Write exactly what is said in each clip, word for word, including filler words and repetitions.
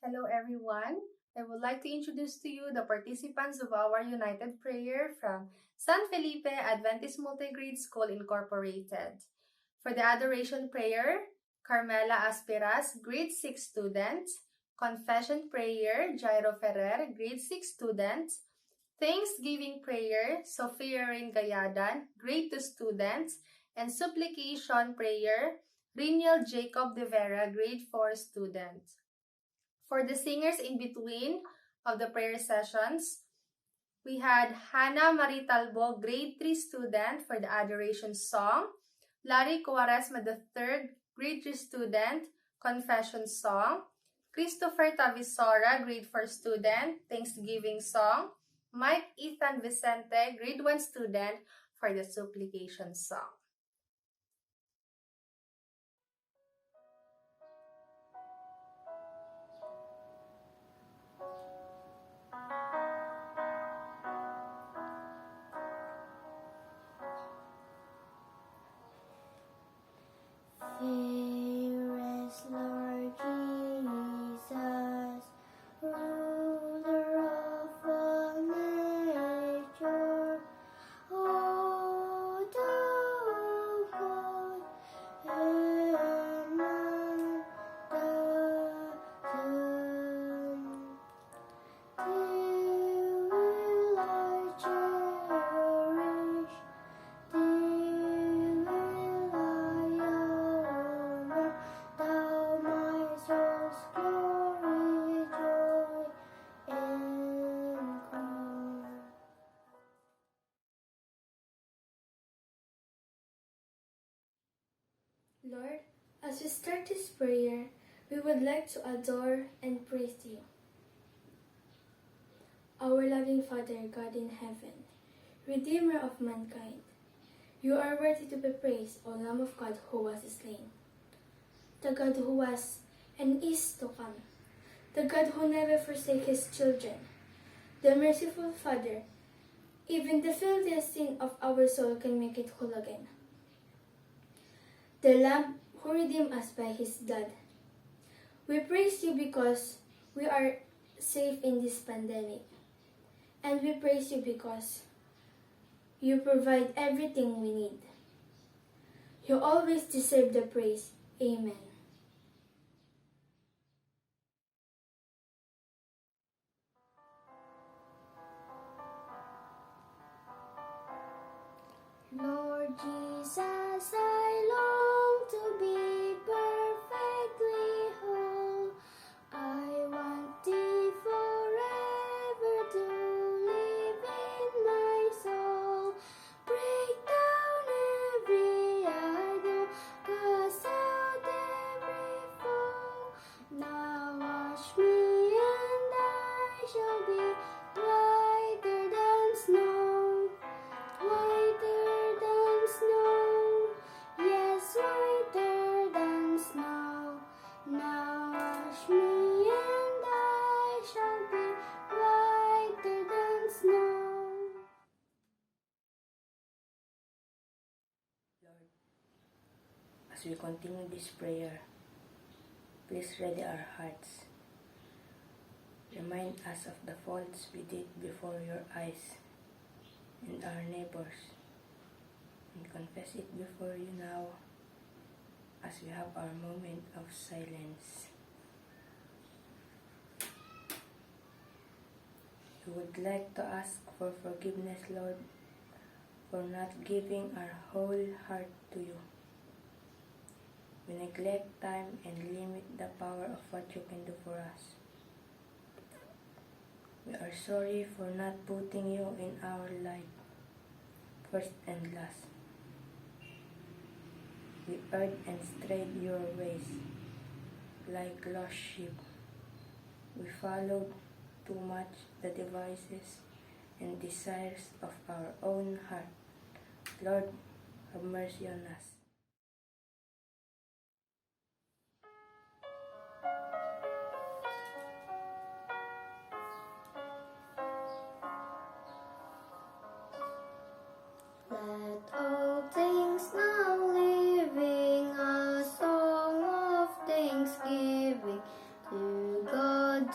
Hello, everyone. I would like to introduce to you the participants of our united prayer from San Felipe Adventist Multigrade School Incorporated. For the adoration prayer, Carmela Asperas, grade six student. Confession prayer, Jairo Ferrer, grade six student. Thanksgiving prayer, Sofia Rain Gayadan, grade two student. And supplication prayer, Riniel Jacob de Vera, grade four student. For the singers in between of the prayer sessions, we had Hannah Marie Talbo, grade three student, for the adoration song, Larry Cuaresma the third, grade three student, confession song, Christopher Tavisora, grade four student, thanksgiving song, Mike Ethan Vicente, grade one student, for the supplication song. Fairest Lord Jesus, ruler of all nature, O thou God, and man the Son. Thee will I cherish, thee will I honor, thou my soul's glory, joy, and crown. Lord, as we start this prayer, we would like to adore and praise you. Our loving Father, God in heaven, Redeemer of mankind, you are worthy to be praised, O Lamb of God who was slain. The God who was and is to come. The God who never forsake his children. The merciful Father, even the filthiest sin of our soul can make it whole again. The Lamb who redeemed us by his blood. We praise you because we are safe in this pandemic. And we praise you because you provide everything we need. You always deserve the praise. Amen. Lord Jesus, I long to be perfectly whole. I want thee forever to live in my soul. Break down every idol, cast out every foe. Now wash me and I shall be whiter than snow, whiter than snow, yes, whiter than snow. Now wash me and I shall be whiter than snow. Lord, as we continue this prayer, please ready our hearts. Remind us of the faults we did before your eyes and our neighbors, and confess it before you now as we have our moment of silence. We would like to ask for forgiveness, Lord, for not giving our whole heart to you. We neglect time and limit the power of what you can do for us. We are sorry for not putting you in our life first and last. We erred and strayed your ways like lost sheep. We followed too much the devices and desires of our own heart. Lord, have mercy on us. Let all things now living a song of thanksgiving to God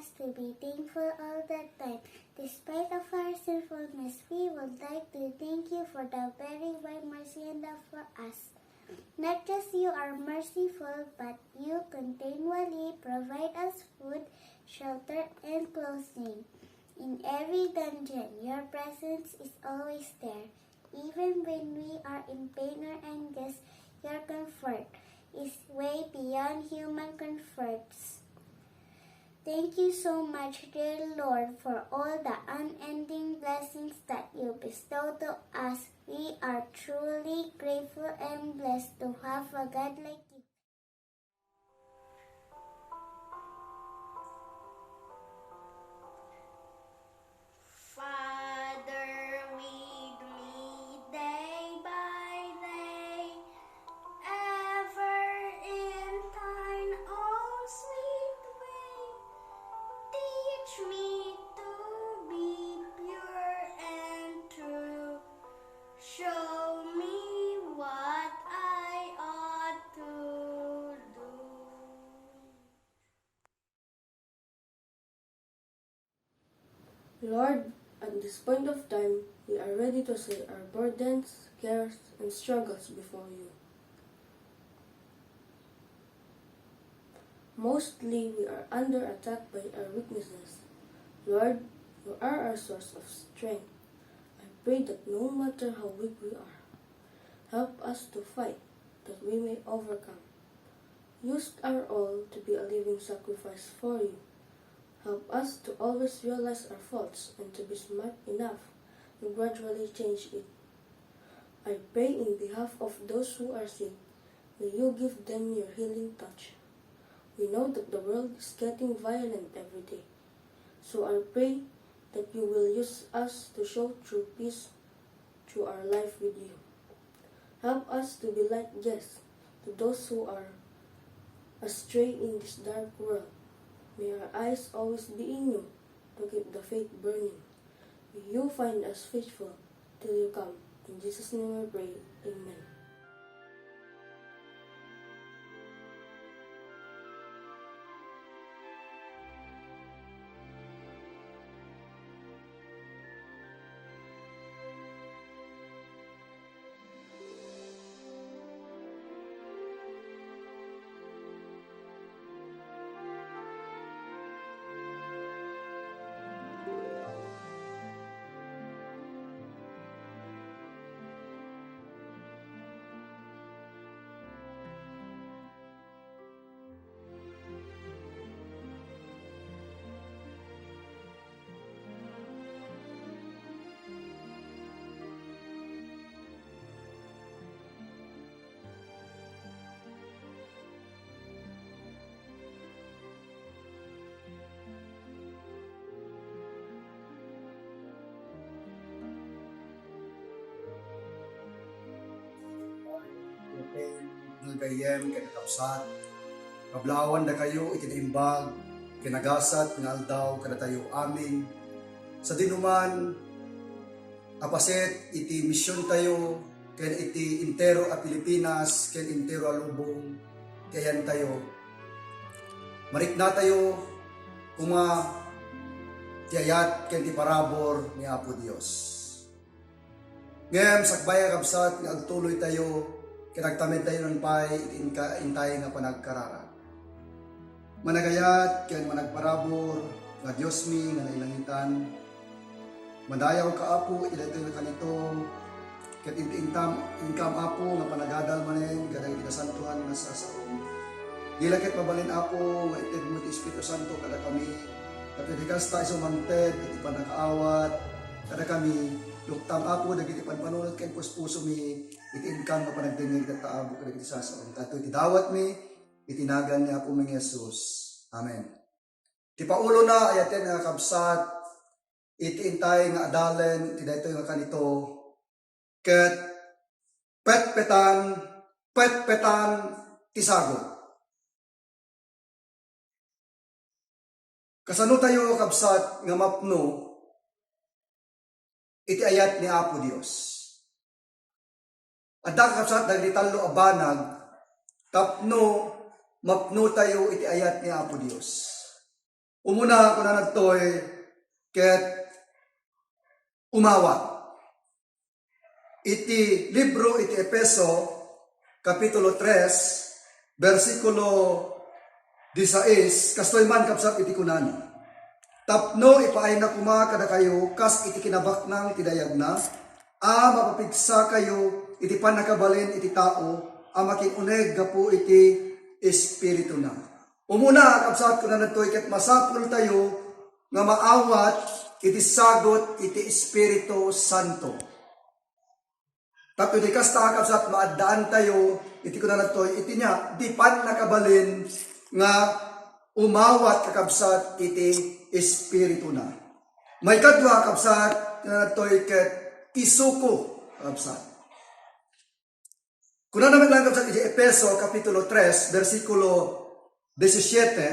us to be thankful all the time. Despite of our sinfulness, we would like to thank you for the very wide mercy and love for us. Not just you are merciful, but you continually provide us food, shelter, and clothing. In every dungeon, your presence is always there. Even when we are in pain or anguish, your comfort is way beyond human comforts. Thank you so much, dear Lord, for all the unending blessings that you bestow to us. We are truly grateful and blessed to have a God like you. Father, with me day by day, ever in thine own sweet way. Teach me to be pure and true. Show me what I ought to do. Lord, at this point of time, we are ready to say our burdens, cares, and struggles before you. Mostly, we are under attack by our weaknesses. Lord, you are our source of strength. I pray that no matter how weak we are, help us to fight, that we may overcome. Use our all to be a living sacrifice for you. Help us to always realize our faults and to be smart enough to gradually change it. I pray in behalf of those who are sick, may you give them your healing touch. We know that the world is getting violent every day, so I pray that you will use us to show true peace through our life with you. Help us to be like guests to those who are astray in this dark world. May our eyes always be in you to keep the faith burning. May you find us faithful till you come. In Jesus' name I pray. Amen. Nga gayyem ken kakabsat, kablaawan dakayo iti naimbag ken nagasat nga aldaw kadatayo amin. Sadinoman a paset iti misiontayo ken iti entero a Pilipinas ken entero a lubong ti ayantayo. Mariknatayo koma ti ayat ken ti parabur ni Apo Dios. Ngem sakbay a kabsat nga agtuloytayo ket agtamedtayo nupay iti inka-, intay nga panagkararag. Managayat ken managparabur nga Diosmi nga nailangitan, madayawka, Apo, iti daytoy nga kanito, ket iti intam-, inkam, Apo, nga panagadal manen kadagiti nasantoan nga sasaom. Dila ket mabalin, Apo, nga itedmo ti Espiritu Santo kadakami, tapno iti kasta, isu mangted iti pannakaawat kadakami, luktam, Apo, dagiti panpanunot ken puspusomi iti inkam nga panagdengngeg iti tattao kadagiti sasaom. Daytoy ti dawatmi iti nagan ni Apomi nga Jesus. Amen. Ti paulona, ayaten nga kabsat, iti intay nga adalen iti daytoy nga kanito, ket petpetan, petpetan ti sagut. Kasano tayo, kabsat, nga mapno iti ayat ni Apo Dios? Adda, kakabsat, dagiti tallo a banag tapno mapno tayo iti ayat ni Apo Dios. Umuna, kunana ditoy, ket umawat. Iti libro iti Efeso, Kapitulo tres, bersikulo disais, kastoy man, kabsat, iti kunana, "Tapno ipaayna koma kadakayo kas iti kinabaknang ti dayagna, a mapapigsakayo iti pannakabalin iti tao a makin-uneg gapu iti Espirituna." Umuna, kabsat, kunana ditoy ket masapultayo nga maawat iti sagut iti Espiritu Santo. Tapno di kasta, kabsat, maaddaantayo iti kunana ditoy, iti nia, di pannakabalin nga umawat, kakabsat, iti Espirituna. Maikadua, kabsat, kunana ditoy ket isuko, kabsat. Kunana met laeng, kabsat, iti Efeso Kapitulo tres, bersikulo disisiete,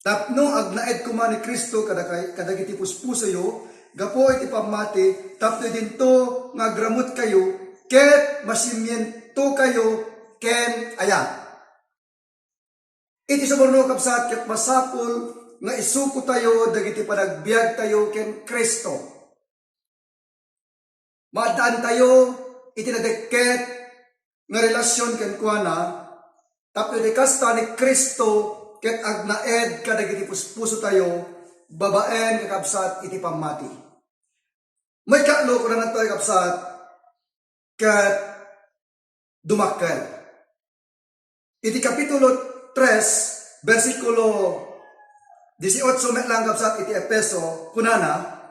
"Tapno agnaed koma ni Cristo kadakay-, kadagiti puspusoyo gapu iti pammati, tapno idinto nga agramutkayo ket masimientokayo ken ayat." Iti sumurno, kabsat, ket masapul nga isukotayo dagiti panagbiagtayo ken Cristo. Maaddaantayo iti nadekket nga relasion kenkuana, tapno di kasta ni Cristo ket agnaed kadagiti puspusotayo babaen, kakabsat, iti pammati. Maikatlo, kunana ditoy, kabsat, ket dumakkel. Iti Kapitulo tres, bersikulo dieciocho met laeng, kabsat, iti Efeso, kunana,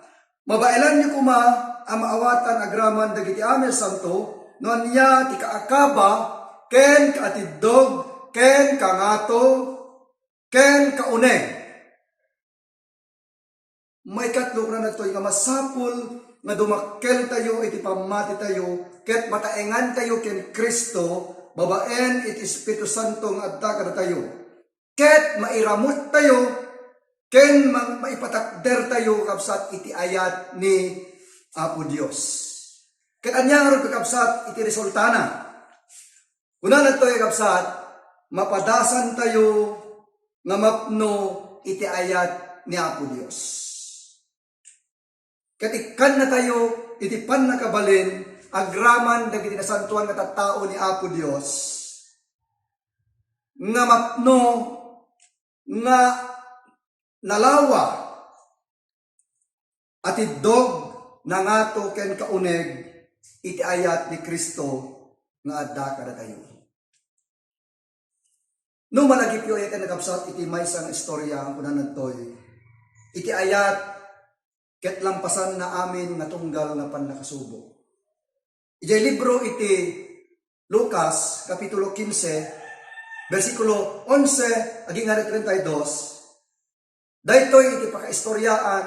"Mabaelanyo koma a maawatan agraman dagiti amin a santo, no ania ti kaakaba, ken kaatiddog, ken kangato, ken kauneg." Maikatlo, kunana ditoy nga masapul nga dumakkeltayo iti pammatitayo ket mataengantayo ken Cristo babaen iti Espiritu Santo nga adda kadatayo. Ket mairamuttayo ken ma-, maipatakdertayo, kabsat, iti ayat ni Apo Dios. Ket ania ngarud, kakabsat, iti resultana? Kunana ditoy, kabsat, mapadasantayo nga mapno iti ayat ni Apo Dios. Ket ikkannatayo iti pannakabalin agraman dagiti nasantoan nga tattao ni Apo Dios nga mapno nga nalawa, atiddog, nangato, ken kauneg iti ayat ni Cristo nga adda kadatayo. No malagipyo, ayaten, kakabsat, iti maysa nga istorya nga kunana ditoy, iti ayat ket lampasanna amin nga tunggal nga pannakasubo. Idiay libro iti Lucas, Kapitulo quince, bersikulo onse agingga treinta y dos, daytoy iti pakaistoriaan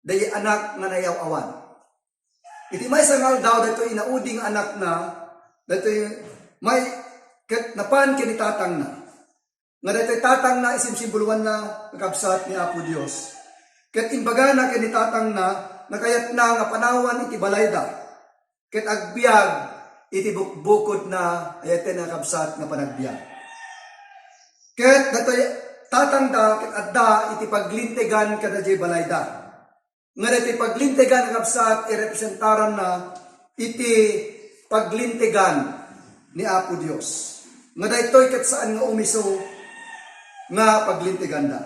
daydi anak nga nayaw-awan. Iti maysa nga aldaw, daytoy inaudi nga anakna, daytoy may, ket napan ken ni tatangna. Nga daytoy tatangna, isimsimboloanna nga kabsat ni Apo Dios. Ket imbagana ken ni tatangna nga kayatna nga panawan iti balayda ket agbiag iti bukbukodna, ayaten, kakabsat, nga panagbiag. Ket daytoy tatangda ket adda iti paglintegan kadaydiay balayda. Nga daytoy paglintegan, kakabsat, irepresentaranna iti paglintegan ni Apo Dios. Nga daytoy ket saan nga umiso nga paglinteganda.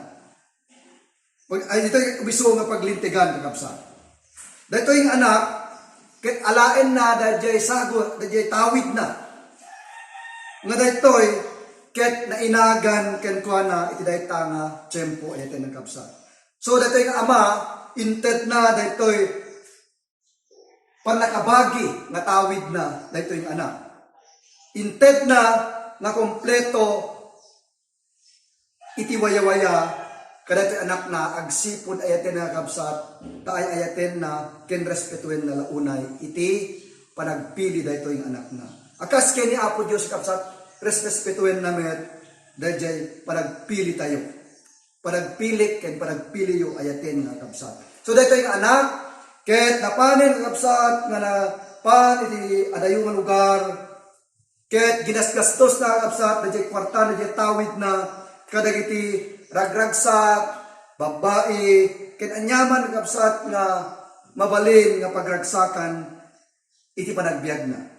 Pag-, ay, daytoy umiso nga paglintegan, kakabsat. Daytoy nga anak, ket alaenna daydiay sago-, daydiay tawidna. Nga daytoy ket nainagan kenkuana iti dayta nga tiempo, ayaten, kakabsat. So, daytoy nga ama, intedna daytoy pannakabagi nga tawidna daytoy nga anak. Intedna nga kompleto iti wayawaya kadaytoy anakna agsipud ayatenna, kakabsat, ta ay-ayatenna ken respetuenna la unay iti panagpili daytoy nga anakna. A kas ken ni Apo Dios, kakabsat, res-, respetuenna met daydiay panagpilitayo. Panagpilik ken panagpiliyo, ayaten, nga kakabsat. So, daytoy nga anak, ket napanen, kakabsat, nga napan iti adayo nga lugar, ket ginasgastos na, kakabsat, daydiay kuarta, daydiay tawidna, kadagiti ragragsak, babbai, ken aniaman, kakabsat, nga mabalin nga pagragsakan iti panagbiagna.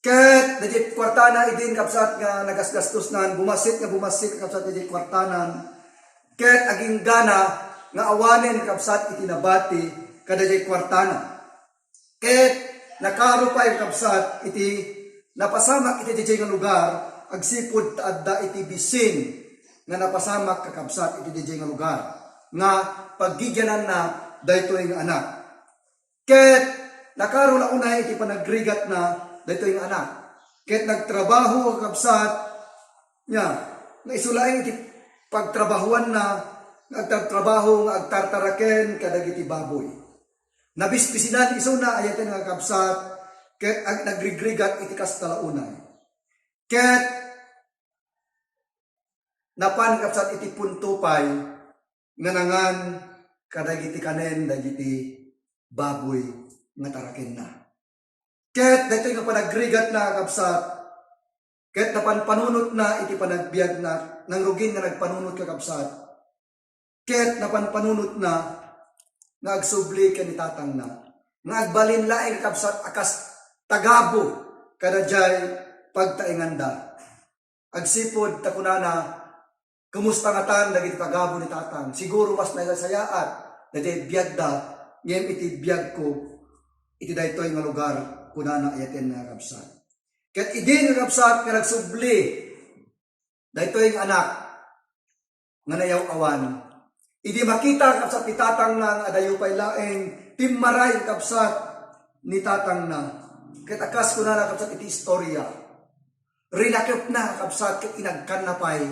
Ket daydiay kuartana idin, kakabsat, nga nagasgastosnan, bumassit nga bumassit, kakabsat, daydiay kuartanan, ket aginggana nga awanen, kakabsat, iti nabati kadaydiay kuartana. Ket nakaro pay, kakabsat, iti napasamak iti daydiay nga lugar, agsipud ta adda iti bisin nga napasamak, kakabsat, iti daydiay nga lugar, nga paggigiananna daytoy nga anak. Ket nakaro la unay iti panagrigatna daytoy nga anak. Ket nagtrabaho, kakabsat, nia, nga isu laeng iti pagtrabahoanna, nga agtratrabaho nga agtartaraken kadagiti baboy. Nabisbisinan isuna, ayaten nga kakabsat, ket ag-, nagrigrigat iti kasta la unay. Ket napan, kakabsat, iti punto pay nga nangan kadagiti kanen dagiti baboy nga tarakenna. Ket daytoy nga panagrigatna, kakabsat, ket napanpanunotna iti panagbiagna, nangrugin nga nagpanunot, kakabsat, ket napanpanunotna nga agsubli ken ni tatangna, nga agbalin laeng, kakabsat, a kas tagabu kadaydiay pagtaenganda. Agsipud ta kunana, "Kumusta ngatan dagiti tagabu ni tatang? Siguro mas nasayaat daydiay biagda, ngem iti biagko, iti daytoy nga lugar," kunana, ayaten nga kakabsat. Ket idin, kakabsat, nga nagsubli daytoy nga anak nga nayaw-awan, idi makita, kakabsat, ni tatangna nga adayo pay laeng timmaray, kakabsat, ni tatangna, ket a kas kunana, kakabsat, iti istorya, rinakepna, kakabsat, ket inagkanna pay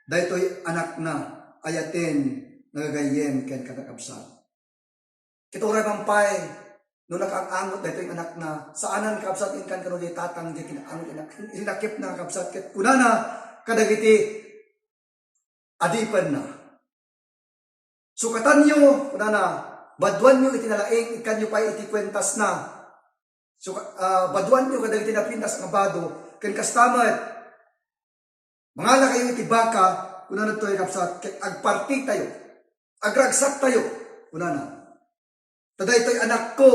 daytoy anakna, ayaten nga gagayyem ken kakabsat. Ket uray man pay no nakaang-angot daytoy nga anakna, saanen, kakabsat, inkan kano diay tatang diay kinaangot, inak-, rinakepna, kakabsat, ket kunana kadagiti adipenna, "Sukatanyo," kunana, "baduanyo iti nalaing, ikkanyo pay iti kuentasna. Suka-, ah, baduanyo kadagiti napintas nga bado, ken kasta met, mangalakayo iti baka," kunana daytoy, kakabsat, "ket agpartitayo, agragsaktayo," kunana. "Ta daytoy anakko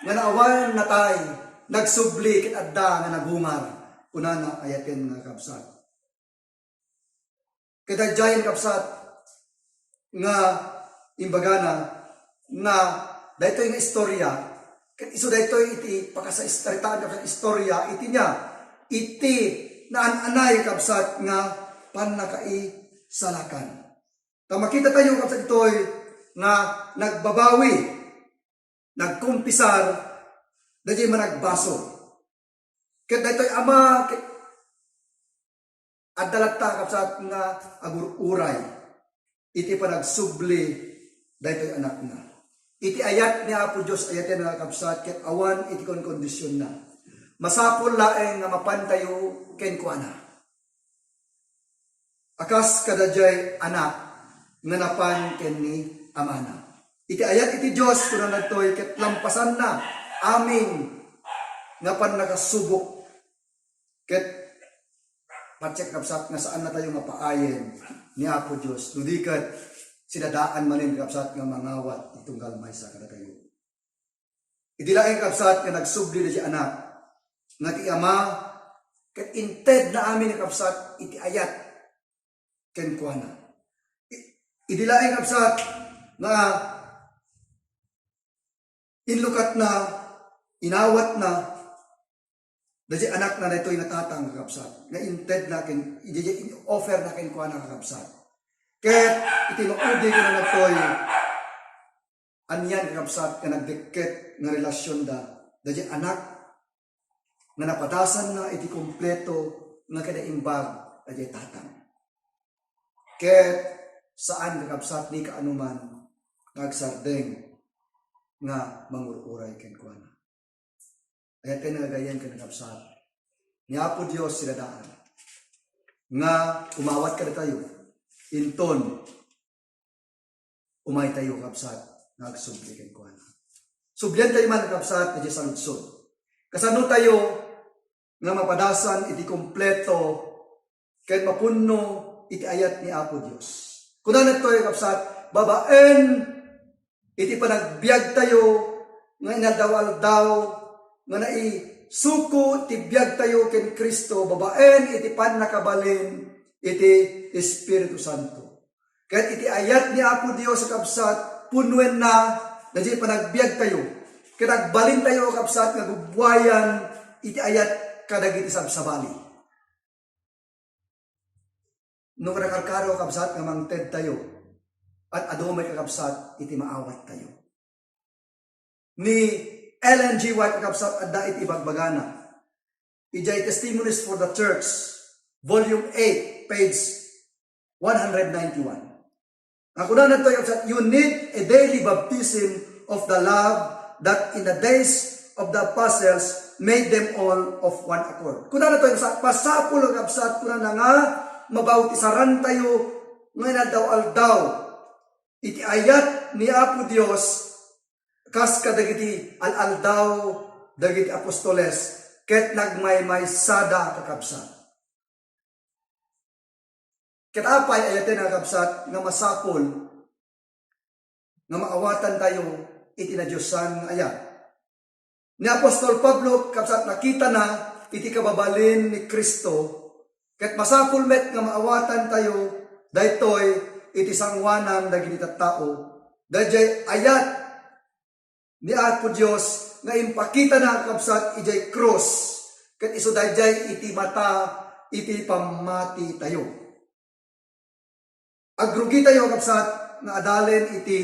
nga naawan natay, nagsubli ket adda nga nagungar," kunana, ayaten nga kakabsat. Kadaydiayen, kakabsat, nga imbagana nga daytoy nga istorya, ket isu daytoy iti pakasaistoritaan, kakabsat, istorya iti nia, iti naan-anay, kakabsat, nga pannakaisalakan. Ta makitatayo, kakabsat, ditoy nga nagbabawi, nagkumpisar daydiay managbasol. Ket daytoy ama, ket adda latta, kakabsat, nga agur-uray iti panagsubli daytoy anakna. Iti ayat ni Apo Dios, ayaten nga kakabsat, ket awan iti konkondisionna. Masapul laeng nga mapantayo kenkuana. A kas kadaydiay anak nga napan ken ni amana. Iti ayat iti Dios, kunana daytoy, ket lampasanna amin nga pannakasubok. Ket patiek, kakabsat, nga saannatayo nga paayen ni Apo Dios, no di ket sidadaan manen, kakabsat, nga mangawat iti tunggal maysa kadatayo. Idi laeng, kakabsat, nga nagsubli daydiay anak, nga ti ama, ket intedna amin, kakabsat, iti ayat kenkuana. I-, idi laeng, kakabsat, nga inlukatna, inawatna daydiay anakna daytoy nga tatang, kakabsat, nga intedna ken, daydiay in-offerna kenkuana, kakabsat. Ket iti maudi, kunana daytoy, anian, kakabsat, nga nagdikket nga relasionda daydiay anak nga napadasanna iti kompleto nga kinaimbag daydiay tatang. Ket saan, kakabsat, ni kaanoman nga agsardeng nga mangur-uray kenkuana. Ayaten nga gagayyem ken kakabsat, ni Apo Dios sidadaan nga umawat kadatayo, inton umaytayo, kakabsat, nga agsubli kenkuana. Subliantayo man, kakabsat, daydiay saludsod. Kasano tayo nga mapadasan iti kompleto ken mapunno iti ayat ni Apo Dios? Kunana ditoy, kabsat, babaen iti panagbiagtayo nga inaldaw-aldaw nga naisuko ti biagtayo ken Cristo babaen iti pannakabalin iti Espiritu Santo. Ket iti ayat ni Apo Dios, kabsat, punnoenna daydiay panagbiagtayo. Ket agbalintayo, kabsat, nga gubbuayan iti ayat kadagiti sabsabali. No kanakarkaro, kabsat, nga mangtedtayo, ad-adu met, kakabsat, iti maawattayo. Ni Ellen G. White, kakabsat, adda iti ibagbagana. Idiay Testimonies for the Church, Volume eight, page one hundred ninety-one. Nga kunana ditoy, kabsat, "You need a daily baptism of the love that in the days of the apostles made them all of one accord." Kunana ditoy, sa-, masapul, kabsat, kunana nga mabautisarantayo nga inaldaw-aldaw iti ayat ni Apo Dios, kas kadagiti al-aldaw dagiti apostoles, ket nagmaymaysada, kakabsat. Ket apay, ayaten, kakabsat, nga masapul nga maawatantayo iti nadiosan nga ayat? Ni apostol Pablo, kabsat, nakitana iti kababalin ni Cristo, ket masapul met nga maawatantayo daytoy iti sangoanan dagiti tattao. Daydiay ayat ni Apo Dios nga impakitana, kabsat, idiay krus, ket isu daydiay iti mata iti pammatitayo. Agrugitayo, kabsat, nga adalen iti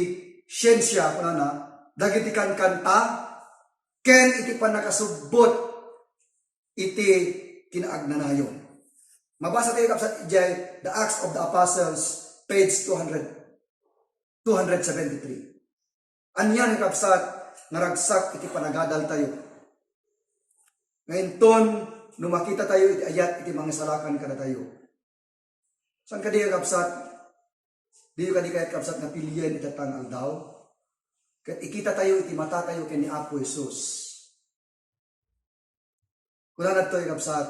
siensia, kunana, dagiti kankanta, ken iti pannakasubbot iti kinaagnanayon. Mabasatayo, kabsat, idiay The Acts of the Apostles, page two hundred, two hundred seventy-three. Ania, kakabsat, nga ragsak iti panagadaltayo? Nga inton no makitatayo iti ayat iti mangisalakan kadatayo. Saan kadi, kakabsat? Diyo kadi kayat, kabsat, nga pilien iti tattao nga aldaw? Ket ikitatayo iti matatayo ken ni Apo Jesus. Kunana ditoy, kabsat,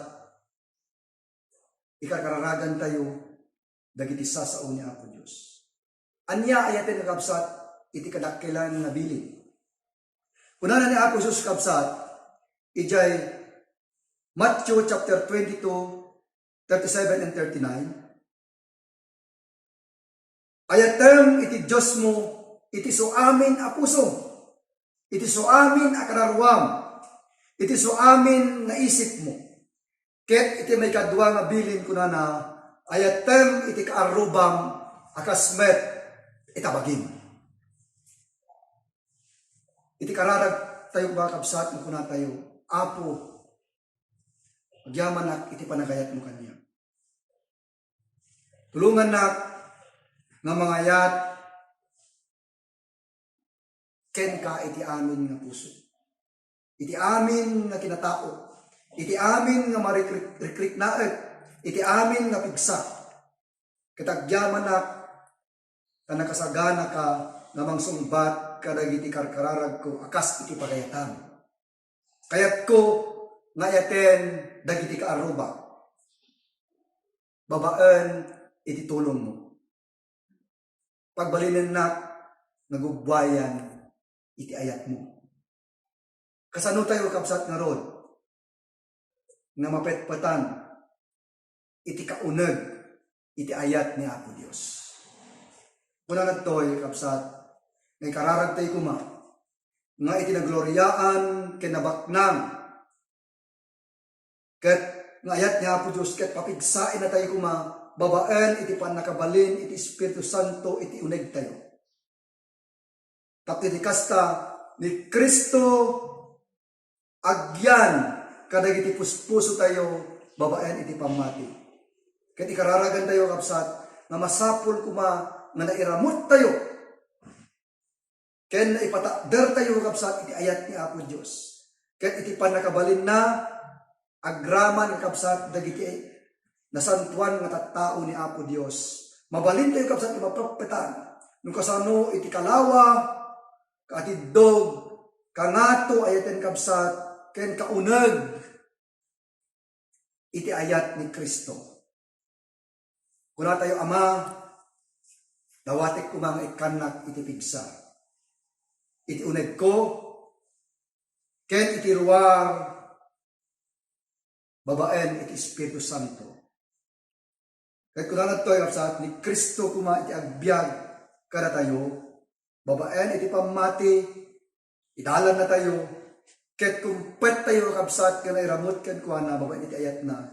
ikarkararagantayo dagiti sasao ni Apo Dios. Ania ayaten, kakabsat, iti kadakkelan nga bilin? Kunana ni Apo Jesus, kabsat, idiay Matthew chapter twenty-two, thirty-seven and thirty-nine, "Ayatem iti Diosmo iti suamin a pusom, iti suamin a kararuam, iti suamin nga isipmo." Ket iti maikadua nga bilin, kunana, "Ayatem iti kaarrubam a kas met ita bagim." Iti kararagtayo, kakabsat, nga kunatayo, "Apo, agyamanak iti panagayatmo kaniak. Tulongannak nga mangayat kenka iti amin nga puso, iti amin nga kinatao, iti amin nga marikrik-, rikriknaek, iti amin nga pigsa. Ket agyamanak ta nakasaganaka nga mangsungbat kadagiti karkararagko a kas iti pagayatam. Kayatko nga ayaten dagiti kaarrubak babaen iti tulongmo. Pagbalinennak nga gubbuayan iti ayatmo." Kasano tayo, kabsat, ngarud nga mapetpetan iti kauneg iti ayat ni Apo Dios? Kunana ditoy, kabsat, nga ikararagtayo koma nga iti nagloriaan ken nabaknang ket nga ayat ni Apo Dios, ket papigsaennatayo koma babaen iti pannakabalin iti Espiritu Santo iti unegtayo. Tapno iti kasta, ni Cristo agyan kadagiti puspusotayo babaen iti pammati. Ket ikararagantayo, kabsat, nga masapul koma nga nairamottayo ken naipatakdertayo, kabsat, iti ayat ni Apo Dios. Ket iti pannakabalinna, agraman, kabsat, dagiti nasantoan nga tattao ni Apo Dios. Mabalintayo, kabsat, nga maprappetan no kasano iti kalawa, kaatiddog, kangato, ayaten, kabsat, ken kauneg iti ayat ni Cristo. Kunatayo, Ama, Dawatek koma nga ikkannak iti pigsa, iti unegko, ken iti ruar babaen iti Espiritu Santo. Ket kunana ditoy, kabsat, ni Cristo koma iti agbiag kadatayo babaen iti pammati, idalannatayo, ket kumpettayo, kabsat, nga nairamut kenkuana babaen iti ayatna.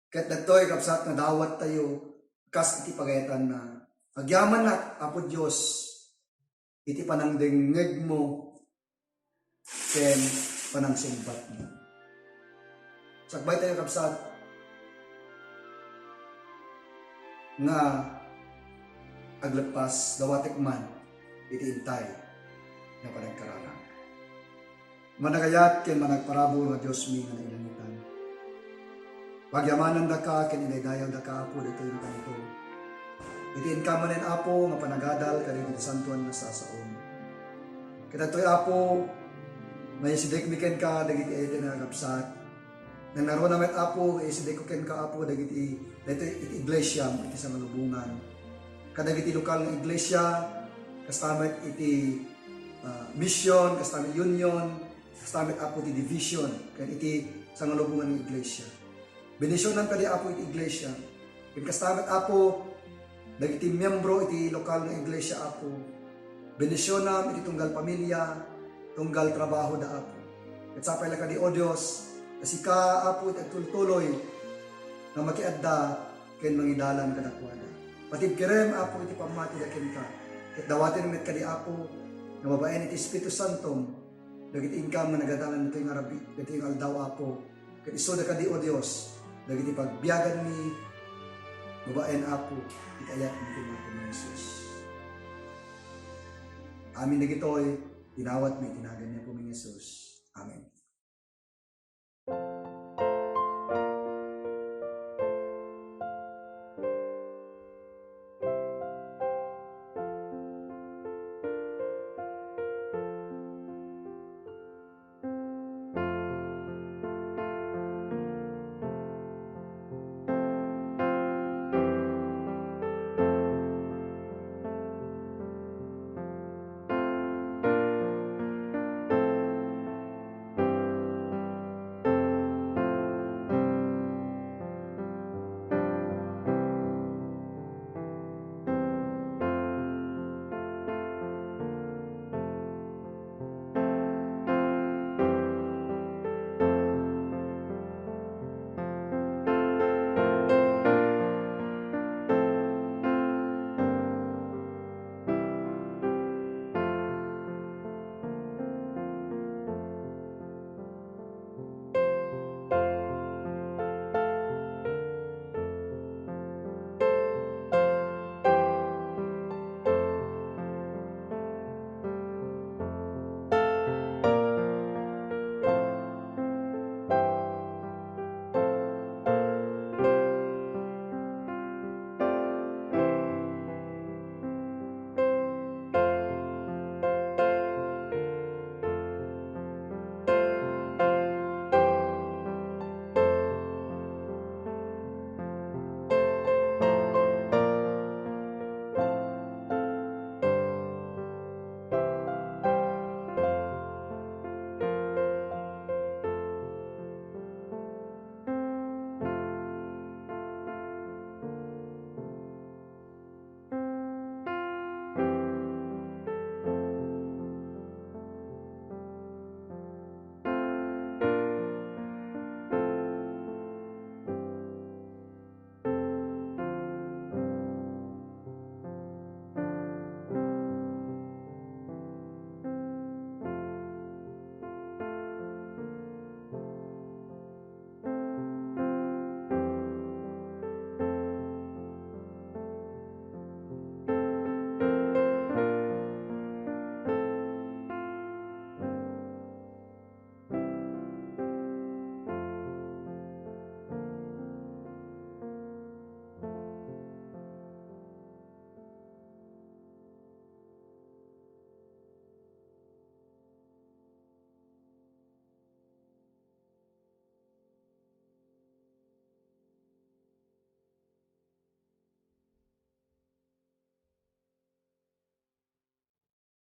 Ket datoy, kabsat, nga dawattayo kas iti pagayatanna. Agyamannak, Apo Dios, iti panangdengngegmo ken panangsungbatmo. Sakbaytayo, kabsat, nga agleppas, dawatek man iti intay nga panagkararag. Managayat ken managparabur nga Diosmi nga nailangitan. Pagyamanandaka ken idaydayawdaka, Apo, ditoy nga kanito. Iti inka manen, Apo, nga panagadal kadagiti santoan nga sasaom. Ket datoy, Apo, nga isidegmi kenka dagiti ayatmi nga agkabsat. Nangngaruna met, Apo, nga isidegko kenka, Apo, dagiti, dagiti iti iglesia iti sangalubongan. Kadagiti lokal nga iglesia, kasta met iti, ah, mission, kasta met union, kasta met, Apo, iti division, ken iti sangalubongan nga iglesia. Bendisionam kadi, Apo, iti iglesia. Ken kasta met, Apo, dagiti miyembro iti lokal nga iglesia, Apo. Bendisionam iti tunggal pamilia, tunggal trabahoda, Apo. Ket sapay la kadi, O Dios, a sika, Apo, iti agtultuloy nga makiadda ken mangidalan kadakuada. Patibkerem, Apo, iti pammatida kenka. Ket dawatem met kadi, Apo, nga babaen iti Espiritu Santom, dagiti inka nga nagadalan ditoy nga rabii, ditoy nga aldaw, Apo. Ket isuda kadi, O Dios, dagiti pagbiaganmi babaen, Apo, iti ayatmi ken ni Apo Jesus. Amin dagitoy, inawatmi iti nagan ni Apo Jesus. Amen.